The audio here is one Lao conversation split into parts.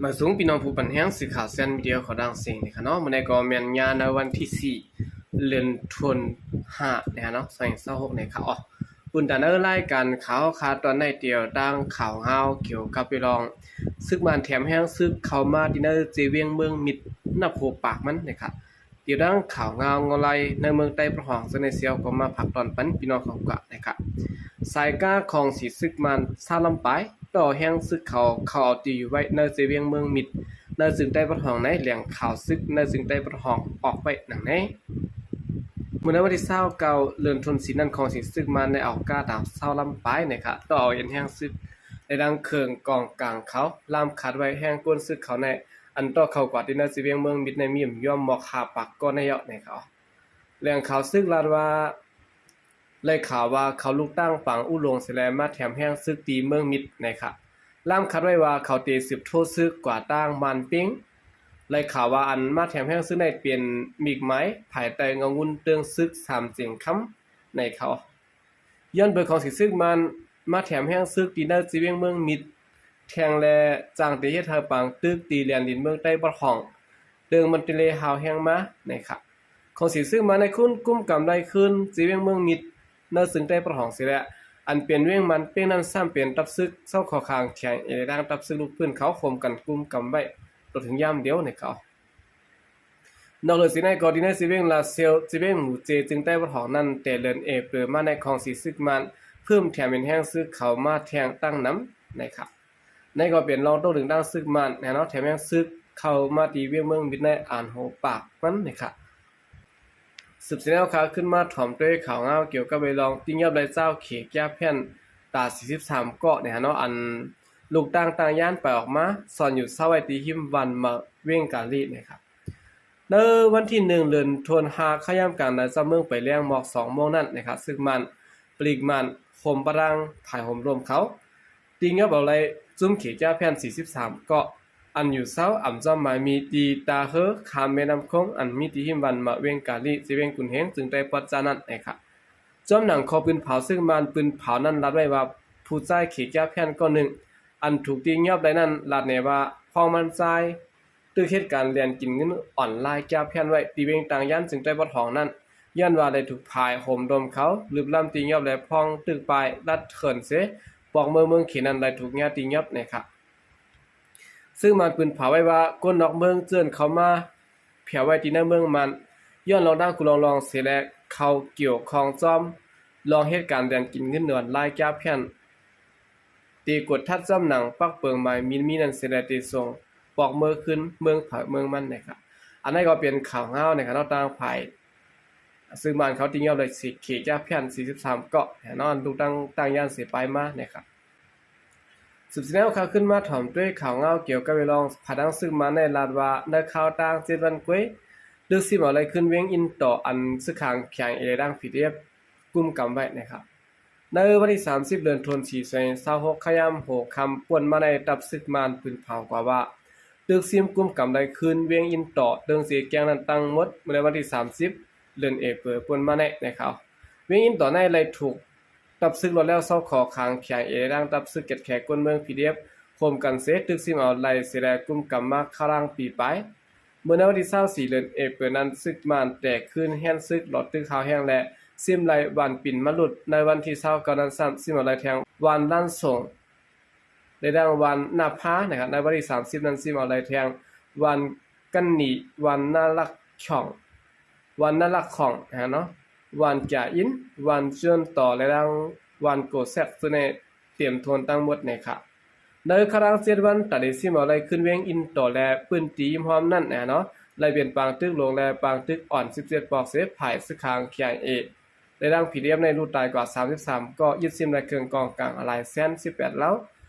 ມາສູງພີ່ນ້ອງຜູ້ປັນແຮງສື່ຂ່າວແຊນມີເດຍຂອງດັ່ງເສງນີ້ຂະເນາະ. ມື້ນີ້ກໍແມ່ນຍາມໃນວັນທີສີ່ ເດືອນທັນວາ ນີ້ນະເນາະ ສອງພັນຊາວຫົກນີ້ຂະເນາະ. ອາ ປຸນຕາໃນລາຍການຂ່າວຂະ ຕອນໃນດຽວຕັ້ງຂ່າວງາວກ່ຽວກັບເລື່ອງ ເລື່ອງເຂດແຖມແຮງສຶກເຂົ້າມາທີ່ໃນເຈວຽງເມືອງມິດ ນັບຫົວປາກມັນນີ້ຂະ. ດຽວຕັ້ງຂ່າວງາວງໍໄລໃນເມືອງໃຕ້ປະຫອງ ເຊິ່ງໃນເຊວກໍມາຝາກຕອນປັນພີ່ນ້ອງເຂົາກະໄດ້ຄະ. ສາຍກາຂອງສີສຶກມານຊາວລຳປາຍ ຕໍ່ແຮງສຶກເຂົາ ເຂົ້າເອົາຕີຢູ່ໄວ້ໃນເຈວຽງເມືອງມິດ ໃນເຊີງໃຕ້ປະຫອງ ໃນແຫຼ່ງຂ່າວສຶກໃນເຊີງໃຕ້ປະຫອງອອກໄວ້ດັ່ງນີ້. ມື້ໃນວັນທີຊາວເກົ້າ ເດືອນທັນວານີ້ນັ້ນ ຂອງສີສຶກມານໄດ້ເອົາກາດາວຊາວລຳປາຍນີ້ຂະ ຕໍ່ເອົາເອັນແຮງສຶກ ແລະ ດັງເຄື່ອງກອງກາງເຂົາ ລາມຄາດໄວ້ແຮງກົນສຶກເຂົາໃນ ອັນຕໍ່ເຂົ້າກວາດທີ່ໃນເຈວຽງເມືອງມິດໃນມີມຢອມໝອກຫ້າປາກກ່ອນໃນເຫຍາະນີ້ເຂົາ. ແຫຼ່ງຂ່າວສຶກລາດວ່າ ໄດ້ຂ່າວວ່າເຂົາລຸກຕັ້ງປາງອູ່ຫຼົງເສຍແລ້ວ ມາແຖມແຮງສຶກທີ່ເມືອງມິດນີ້ຂະ. ລາມຄາດໄວ້ວ່າເຂົາເຕສືບໂທຊຶກກວ່າຕັ້ງມານປິງ. ໄດ້ຂ່າວວ່າອັນມາແຖມແຮງຊຶກໃນເປັນມິກໝາຍ ພາຍໃຕ້ເງົາງຸ່ນເຕີງຊຶກສາມເຈັງຄຳໃນເຂົາ. ຍ້ອນເບີຂອງສີຊຶກມານ ມາແຖມແຮງຊຶກທີ່ໃນເຈວຽງເມືອງມິດ ແທງແລະ ຈ້າງເຕເຮັດໃຫ້ປາງຕຶກທີ່ແດນດິນເມືອງໃຕ້ປະຫອງ ເຕີງມັນເຕເລຮາວແຮງມາໃນຂະ ຂອງສີຊຶກມານໄດ້ຂຶ້ນກຸມກຳໄດ້ຄືນເຈວຽງເມືອງມິດ ໃນເຊີງໃຕ້ປະຫອງເສຍແລ້ວ. ອັນເປັນວຽງມັນເປັງນັ້ນຊ້ຳເປັນຕັບຊຶກຊອກຂໍຂາງແຂງເອ ແລະ ທັງຕັບຊຶກລູກພື້ນເຂົາໂຮມກັນກຸມກຳໄວ້ ຈົນເຖິງຍາມດຽວໃນເຂົາ. ນອກເໜືອຈາກນັ້ນກໍທີ່ໃນເຊວຽງລາເຊວ ເຊວຽງໝູເຈ ເຊີງໃຕ້ປະຫອງນັ້ນ ແຕ່ເດືອນເອເປີມາໃນຂອງສີຊຶກມານ ເພີ່ມແຖມເປັນແຮງຊຶກເຂົ້າມາແທງຕັ້ງນຳໃນຂະ. ໃນກໍເປັນລອງໂຕ້ດຶງຕັ້ງຊຶກມານແນ່ເນາະ ແຖມແຮງຊຶກເຂົ້າມາທີ່ວຽງເມືອງມິດໃນອັນຫົວປາກມັນໃນຂະ. ສືບສຽນແນວຂາວຂຶ້ນມາຖອມດ້ວຍຂ່າວງາວກ່ຽວກັບໄວລອງຕິງຍອບໄດ້ເຈົ້າເຂກຍາແຜ່ນຕາສີ່ສິບສາມເກາະນີ້ຫັ້ນເນາະ ອັນລູກຕັ້ງຕັ້ງຢ້ານໄປອອກມາ ຊ່ອນຢູ່ເຊົາໄວ້ທີ່ຮິມວັນມະເວັງກາລີນີ້ຄະ. ໃນວັນທີໜຶ່ງ ເດືອນທັນວາ ຄະຍາມກາງນາຍເຈົ້າເມືອງໄປແລ້ງໝອກສອງໂມງນັ້ນນີ້ຄະ ຊຶກມານ ປະລິກມານ ໂຮມປະດັງ ພາຍໂຮມລວມເຂົາ ຕິງຍອບເອົາໄດ້ຈຸ້ມເຂກຢາແຜ່ນສີ່ສິບສາມເກາະ ອັນຢູ່ເຊົາອຳຈອມມາຍມີທີ່ຕາເຮີ ຂ້າມແມ່ນ້ຳໂຂງ ອັນມີທີ່ຮິມວັນມະເວັງກາລີ ເຈວຽງກຸນເຮງ ເຊິ່ງໄດ້ປອດຈານັ້ນແນ່ຄະ. ຈອມໜັງຂໍ້ປືນເຜົາ ເຊິ່ງມານປືນເຜົານັ້ນລາດໄວ້ວ່າ ຜູ້ຈ່າຍເຂກຢາແຜ່ນກ້ອນໜຶ່ງ ອັນຖືກຕິງຍອບໄດ້ນັ້ນ ລາດແນ່ວ່າ ພວກມັນຈ່າຍ ຕຶກເຮັດການແລ່ນກິນເງິນອອນລາຍ ກຽບແຜ່ນໄວ້ ທີ່ເວັງຕາງຢ້ານ ເຊິ່ງໃຕ້ປະຫອງນັ້ນ ຍ້ອນວ່າໄດ້ຖືກພາຍໂຮມລົມເຂົາ ລຶບລ້ຳຕິງຍອບ ແລະ ພວກຕຶກປ້າຍລັດເຂື່ອນເຊ ປອກເມືອງເມືອງເຂນນັ້ນ ໄດ້ຖືກຍາຕິງຍອບແນ່ຄະ. ເຊິ່ງມານປືນເຜົາໄວ້ວ່າ ຄົນນອກເມືອງເຈີນເຂົ້າມາ ແຜວໄວ້ທີ່ໃນເມືອງມານ ຍ້ອນລອງດາງກຸລອງລອງເສ ແລະ ເຂົາກ່ຽວຂ້ອງຈອມ ລອງເຮັດການແລ່ນກິນເງິນອອນລາຍ ກຽບແຜ່ນ ເຕກວດທັດຈອມໜັງ ປັກເປິງໝາຍມິນມີນັ້ນເສ ແລະ ເຕສົ່ງປອກເມືອຄືນເມືອງໃຜເມືອງມັນນະຄະ. ອັນນັ້ນກໍເປັນຂ່າວງາວນະຄະເນາະ ທາງຝ່າຍ ເຊິ່ງມານເຂົາຕິງຍອບໄດ້ເຂກຢາແຜ່ນສີ່ສິບສາມເກາະແນ່ນອນ ລູກຕັ້ງຕັ້ງຢ້ານເສປາຍມານະຄະ. ສືບສຽນແນວຂາວຂຶ້ນມາຖອມດ້ວຍຂ່າວງາວກ່ຽວກັບໄວລອງ ພາຍຫຼັງເຊິ່ງມານໄດ້ລາດວ່າ ໃນຄາວຕ່າງເຈັດວັນກວ່າ ຕຶກຊິມເອົາໄດ້ຄືນວຽງອິນຕໍ່ ອັນຊຶກຂາງແຂງເອ ແລະ ດັ່ງ ພີດີເອັຟ ກຸມກຳໄວ້ນະຄະ. ໃນວັນທີສາມສິບ ເດືອນທັນວາ ສອງພັນຊາວຫົກ ຄະຍາມຫົວຄ່ຳ ປ່ວນມາໃນຕັບຊຶກມານປືນເຜົາກວ່າວ່າ ຕຶກຊິມກຸມກຳໄດ້ຄືນວຽງອິນຕໍ່ ເຕີງເຊແກ້ງນັ້ນທັງໝົດ ເມື່ອໃນວັນທີສາມສິບ ເດືອນເອເປີ ປ່ວນມາໃນນະຄະ. ວຽງອິນຕໍ່ໃນໄດ້ຖືກ ຕັບຊຶກລອດແລ້ວຊອກຂໍຂາງແຂງເອ ແລະ ທັງຕັບຊຶກແກດແຂກກົນເມືອງ ພີດີເອັຟ ໂຮມກັນເສ ຕຶກຊິມເອົາໄດ້ເສ ແລະ ກຸມກຳມາຄາລັງປີປາຍ. ເມື່ອໃນວັນທີຊາວສີ່ ເດືອນເອເປີນັ້ນ ຊຶກມານແຕ່ຄືນແຮງຊຶກ ລອດຕຶກຮາວແຮງ ແລະ ຊິມໄດ້ວັນປິນມະລຸດ. ໃນວັນທີຊາວເກົ້ານັ້ນຊ້ຳ ຊິມເອົາໄດ້ແທງວັນລ້ານສົງ ແລະ ດັ່ງວັນນາພານະຄະ. ໃນວັນທີສາມສິບນັ້ນ ຊິມເອົາໄດ້ແທງວັນກັນນີ ວັນນາລັກຂອງ ວັນນາລັກຂອງນະເນາະ ວັນຈາອິນ ວັນເຈີນຕໍ່ ແລະ ດັ່ງວັນໂກແຊກ ເຊິ່ງໄດ້ເຕັມໂທນທັງໝົດນະຄະ. ໃນຄະລັງເຈັດວັນ ຕາເດຊິມເອົາໄດ້ຂຶ້ນວຽງອິນຕໍ່ ແລະ ພື້ນທີ່ຮິມຮອມນັ້ນນະເນາະ ໄດ້ເປັນປາງຕຶກຫຼວງ ແລະ ປາງຕຶກອ່ອນສິບເຈັດປອກເສ ຝ່າຍຊຶກຂາງແຂງເອ ແລະ ດັ່ງ ພີດີເອັຟ ໃນລູກຕາຍກວ່າສາມສິບສາມເກາະ ຍຶດຊິມໄດ້ເຄື່ອງກອງກາງຫຼາຍແສນສິບແປດເຫຼົ່າ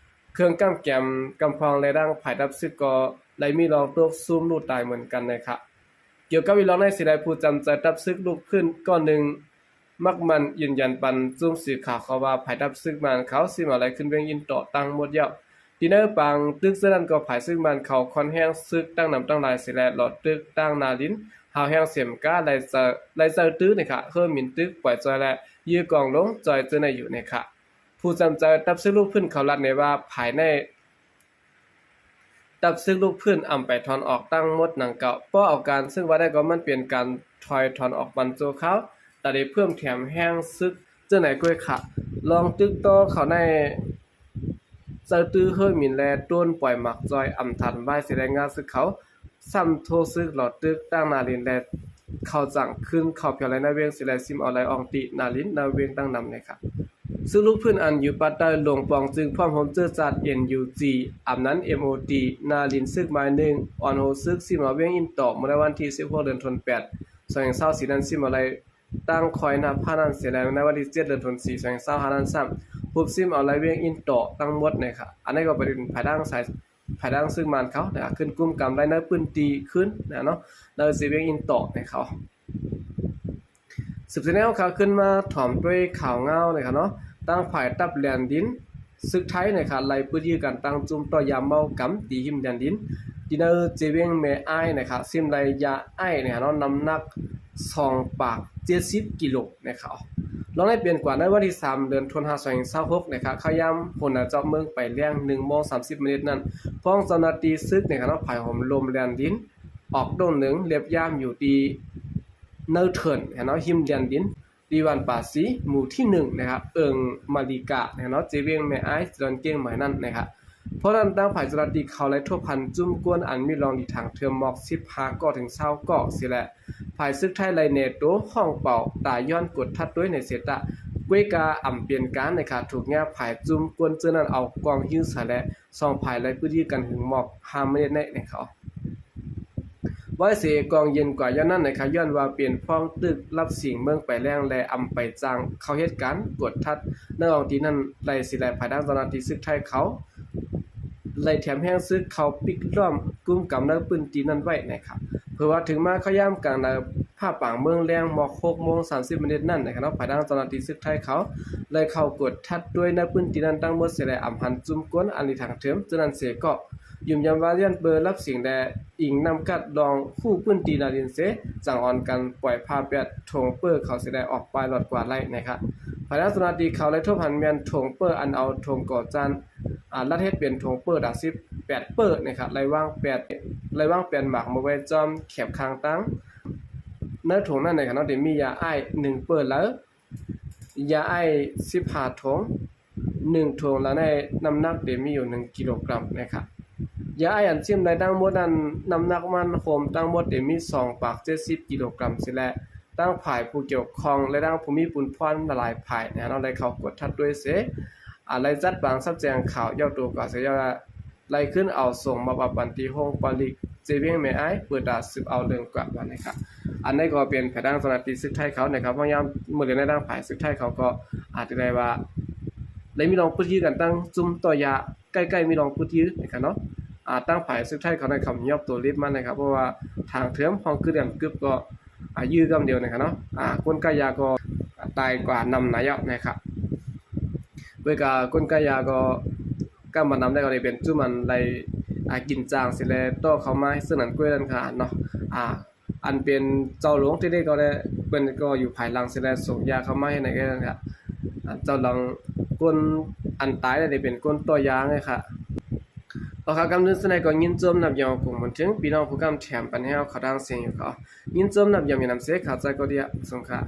ເຄື່ອງກຳແກມກຳພອງ ແລະ ດັ່ງຝ່າຍດັບຊຶກກໍໄດ້ມີລອງຕົກຊຸມລູກຕາຍເໝືອນກັນນະຄະ. ກ່ຽວກັບອີ່ຫຼອງໃນເສ ແລະ ຜູ້ຈຳໃຈດັບຊຶກລູກພື້ນກ້ອນໜຶ່ງ ມັກໝັ້ນຢືນຢັນປັນຊຸມສື່ຂ່າວເຂົາວ່າ ຝ່າຍດັບຊຶກມານເຂົາຊິມເອົາໄດ້ຂຶ້ນວຽງອິນຕໍ່ທັງໝົດແລ້ວ. ທີ່ໃນປາງຕຶກເຊິ່ງນັ້ນກໍ ຝ່າຍຊຶກມານເຂົາຄ່ອນແຮງຊຶກຕັ້ງນຳຕັ້ງຫຼາຍເສ ແລະ ລອດຕຶກຕັ້ງໜ້າດິນ ຮາວແຮງເສມກາ ໄດ້ເຈີ ໄດ້ເຈີຕື້ນະຄະ ເຮີມິນຕຶກ ປ່ອຍຈ່ອຍ ແລະ ຢື້ກອງລົງ ຈ່ອຍເຈີໄດ້ຢູ່ນະຄະ. ຜູ້ຈຳໃຈດັບຊຶກລູກພື້ນເຂົາລາດແນ່ວ່າ ພາຍໃນ ທັບຊຶກລຸກຟື້ນອຳໄປຖອນອອກທັງໝົດດັ່ງກ່າວ ບໍ່ເອົາການ, ເຊິ່ງວ່າໄດ້ກໍມັນເປັນການຖອຍຖອນອອກບັນຊົ່ວຄາວ ແຕ່ໄດ້ເພີ່ມແຖມແຮງຊຶກເຈີໃນກ້ວຍຂະ ລອງຕຶກຕໍ່ເຂົ້າໃນ ເຈົ້າຕື້ເຮີມິນ ແລະ ໂດຣນປ່ອຍໝາກຈ່ອຍອຳທັນໄວ້ເສຍແລະ ງາຊຶກເຂົາຊ້ຳໂທຊຶກຫຼໍ່ຕຶກຕັ້ງໜ້າລິນ ແລະ ເຂົ້າຈັ່ງຂຶ້ນເຂົ້າພຽວໄລນະເວງເສຍແລະ ຊິມເອົາໄລອອງຕີໜ້າລິນນະເວງຕັ້ງນຳເນຍຄະ. ຊຶກລຸກຟື້ນອັນຢູ່ປາກໃຕ້ລົງປອງຈຶ່ງພ້ອມໂຮມເຈີຈາດ ເອັນຢູຈີ ອຳນັ້ນ ເອັມໂອທີ ໜ້າລິນຊຶກໝາຍໜຶ່ງ ອ່ອນໂຮຊຶກຊິມເອົາວຽງອິນຕອກ ເມື່ອໃນວັນທີສິບຫົກ ເດືອນທັນວາ ສອງພັນຊາວສີ່ນັ້ນ ຊິມເອົາໄລ ຕັ້ງຄອຍໜ້າຜານັ້ນເສຍແລ້ວ ໃນວັນທີເຈັດ ເດືອນທັນວາ ສອງພັນຊາວຫ້ານັ້ນຊ້ຳ ຮຸບຊິມເອົາໄລວຽງອິນຕອກທັງໝົດເນຍຄະ. ອັນນີ້ກໍເປັນພາຍຫຼັງສາຍ ພາຍຫຼັງຊຶກມານເຂົານະ ຂຶ້ນກຸມກຳໄລໃນພື້ນທີ່ຄືນນະເນາະ ໃນເຊວຽງອິນຕອກໃນເຂົາ. ສືບເສຍແນວຂາຂຶ້ນມາຖອມດ້ວຍຂ່າວງາວນະຄະເນາະ ທາງຝ່າຍທັບແລນດິນ ຊຶກໄທນະຄະ ໄລ່ປຶດຢື້ກັນຕັ້ງຈຸ້ມຕໍ່ຢາເມົາກຳທີ່ຮິມແດນດິນ ທີ່ໃນເຈວຽງແມ່ອາຍນະຄະ ຊິມໄລ່ຢາໄອນະຄະເນາະ ນ້ຳໜັກສອງປາກເຈັດສິບກິໂລນະຄະ. ລອງໄດ້ປ່ຽນກວ່າໃນວັນທີສາມ ເດືອນທັນວາ ສອງພັນຊາວຫົກນະຄະ ເຂົ້າຍາມໂຫນນາເຈົ້າເມືອງໄປແລງ ໜຶ່ງໂມງສາມສິບມາເນັດນັ້ນ ພ້ອມເຈົ້າໜ້າທີ່ຊຶກນະຄະເນາະ ຝ່າຍໂຫມລົມແລນດິນ ອອກດົງໜຶ່ງ ລຽບຍາມຢູ່ທີ່ ເນີເທີນນະເນາະ ຮິມແດນດິນ ທີ່ບ້ານປາສີ ໝູ່ທີໜຶ່ງນະຄະ ເອີ່ງມາລິການະເນາະ ເຈວຽງແມ່ອາຍ ດອນກຽງໃໝ່ນັ້ນນະຄະ. ເພາະນັ້ນ ທາງຝ່າຍເຈົ້າໜ້າທີ່ເຂົາໄດ້ທົບພັນຈຸ້ມກວນອັນມີລອງດີທາງເທີມໝອກສິບຫ້າກໍເຖິງຊາວກໍເສຍແລ້ວ ຝ່າຍຊຶກໄທໄລ່ແນໂຕ ຫ້ອງເປົ່າ ຕາຍ້ອນກົດທັດດ້ວຍໃນເສຕະ ກວຍກາອຳປ່ຽນການນະຄະ ຖືກຍາຝ່າຍຈຸ້ມກວນເຈີນັ້ນເອົາກອງຢື້ສາແລະ ສອງຝ່າຍໄລ່ປຶດຢື້ກັນຫຶງໝອກຫ້າມາເນັດໃນນະຄະ. ໄວ້ເສກອງເຢັນກວ່າຍ້ອນນັ້ນນະຄະ ຍ້ອນວ່າເປັນພ້ອງຕຶກລັບສິງເມືອງໄປແລງ ແລະ ອຳໄປຈ້າງເຂົ້າເຮັດການກວດທັດໃນອອງຕີນັ້ນໄລ່ເສຍແລະ ພາຍທາງເຈົ້າໜ້າທີ່ຊຶກໄທເຂົາໄລ່ແຖມແຮງຊຶກເຂົ້າປິກລ້ອມກຸມກຳໃນພື້ນທີ່ນັ້ນໄວ້ນະຄະ. ເຜີ່ວ່າເຖິງມາເຂົ້າຍາມກາງໃນ ພາກປາງເມືອງແລງໝອກຫົກໂມງສາມສິບມາເນັດນັ້ນນະຄະເນາະ ພາຍທາງເຈົ້າໜ້າທີ່ຊຶກໄທເຂົາໄລ່ເຂົ້າກວດທັດດ້ວຍໃນພື້ນທີ່ນັ້ນທັງໝົດເສຍແລະ ອຳຫັນຈຸ້ມກວນອັນລີທາງເທີມເທື່ອນັ້ນເສຍກໍ ຢືນຢັນວ່າຢ້ານເປີລັບສິງແລະ ອີງນຳກັດລອງຮູ້ພື້ນທີ່ໜ້າດິນເສ ຈັ່ງອ່ອນກັນປ່ອຍພາແປດຖົງເປີເຂົາເສຍແລະ ອອກປາຍລອດກວ່າໄລ່ນະຄະ. ພາຍທາງເຈົ້າໜ້າທີ່ເຂົາໄດ້ທົບຫັນແມ່ນຖົງເປີອັນເອົາຖົງກໍ່ຈານ ອາ ລັດເຮັດເປັນຖົງເປີດາສິບແປດເປີນະຄະ ໄລ່ວາງແປດ ໄລ່ວາງແປດໝາກມາໄວ້ຈ້ອມແຄມຂ້າງທາງ. ໃນຖົງນັ້ນນະຄະເນາະ ໄດ້ມີຢາໄອສ໌ໜຶ່ງເປີ ແລະ ຢາໄອສ໌ສິບຫ້າຖົງ ໜຶ່ງຖົງລະໃນນ້ຳໜັກເດມີຢູ່ໜຶ່ງກິໂລກຣາມນະຄະ. ຢາໄອສ໌ອັນຊິມໄດ້ທັງໝົດນັ້ນ ນ້ຳໜັກມັນໂຮມທັງໝົດເດມີສອງປາກເຈັດສິບກິໂລກຣາມເສຍແລະ ທາງຝ່າຍຜູ້ກ່ຽວຂ້ອງ ແລະ ທາງຜູ້ມີບຸນພອນຫຼາຍໆຝ່າຍນະເນາະ ໄດ້ເຂົ້າກວດທັດດ້ວຍເສ ອາ ໄດ້ຈັດວາງສັບແຈງຂ່າວເຍົາໂຕກວ່າເສຍແລ້ວ ໄລ່ຂຶ້ນເອົາສົ່ງມອບໃຫ້ບັນທີ່ໂຮງປະລິກ ເຈວຽງແມ່ອາຍ ເປີດຕາສືບເອົາເລື່ອງກວ່າວ່ານີ້ຄັບ. ອັນນີ້ກໍເປັນພາຍທາງເຈົ້າໜ້າທີ່ຊຶກໄທເຂົານະຄັບ ພະຍາຍາມມື້ເລີຍໃນທາງຝ່າຍຊຶກໄທເຂົາກໍອາດຈະໄດ້ວ່າ ໄດ້ມີລອງປຶດຢື້ກັນຕັ້ງຈຸ້ມຕໍ່ຢາ ໃກ້ໆມີລອງປຶດຢື້ນະຄັບເນາະ. ອາ ທາງຝ່າຍຊຶກໄທເຂົາໄດ້ເຂົ້າມາຍອບໂຕລິບມານະຄັບ ເພາະວ່າທາງເທີມຫ້ອງຄືເດືອນກຶບກໍ ອາ ຢື້ກຳດຽວນະຄັບເນາະ. ອາ ຄົນຄ້າຢາກໍຕາຍກວ່ານຳນາຍອກນະຄັບ. ເວີຍກາຄົນຄ້າຢາກໍກຳມານຳໄດ້ກໍໄດ້ເປັນຈຸ້ມອັນໄດ້ ອາ ກິນຈາງເສຍແລ້ວຕໍ່ເຂົ້າມາເຊິ່ງນັ້ນກ້ວຍນັ້ນຂະເນາະ. ອາ ອັນເປັນເຈົ້າຫຼວງທີ່ໄດ້ກໍໄດ້ ເພິ່ນກໍຢູ່ພາຍຫຼັງເສຍແລ້ວສົ່ງຢາເຂົ້າມາເຮັດໃຫ້ກັນນະຄັບ. ອາ ເຈົ້າຫຼັງຄົນອັນຕາຍໄດ້ເປັນຄົນຕໍ່ຢາໄງຄະ. ເອົາຄະ ກຳເນີນສະໄນກໍຍິນຊົມນັບຍອງກົງບຸນເຖິງ ພີ່ນ້ອງຜູ້ກຳແຖມປັນແຮວເຂົ້າທາງສຽງຢູ່ເຂົາ ຍິນຊົມນັບຍອງມີນຳເສ ຂາດໃຈກໍເດຍ ສົງຄະ.